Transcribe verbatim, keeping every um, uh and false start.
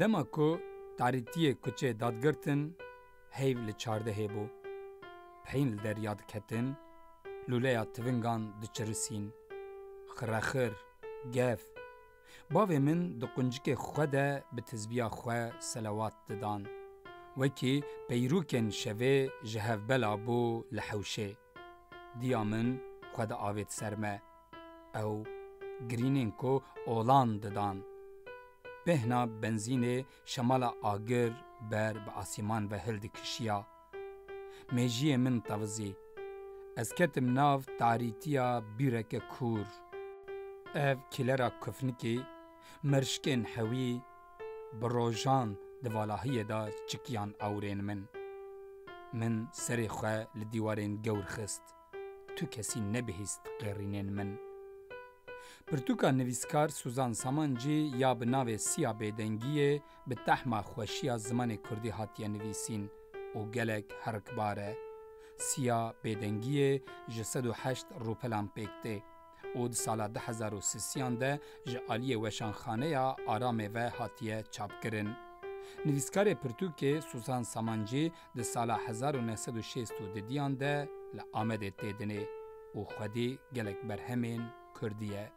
Dema ku tarîtiyê kuçê dadgirtin, heyv li çardehê bû. Peyîn li derya diketin, lûleya tivingan diçirisîn. Xirexir, gef. Bavê min di quncikê xwe de bi tizbiya xwe selewat didan. Wekî peyrûkên şevê ji hev bela bû li hewşê. Diya min xwe diavêt ser me. Ew girînên ku olan didan. Bêhna benzînê şemala agir ber bi asîman ve hildikişiya. Mêjiyê min tevizî. Ez ketim nav tarîtiya bîreke kûr. Ev kîlera kufnikî, mirşkên hewî, bi rojan di valahiyê de çikiyan ewrên min. Min serê xwe li dîwarên gewr xist. Tu kesî nebihîst qêrînên min. Pirtûka nivîskar Suzan Samancî ya bi navê Siya Bêdengiyê bi tehma xweşiya zimanê kurdî hatiye nivîsîn û gelek herikbar e. Siya Bêdengiyê ji sed û heşt rûpelan pêk tê û di sala du hezar û sêsiyan de ji aliyê Weşanxaneya Aramê ve hatiye çapkirin. Nivîskarê pirtûkê Suzan Samancî di sala hezar û neh sed û şêst û didiyan de li Amedê tê dinê û xwedî gelek berhemên kurdî ye.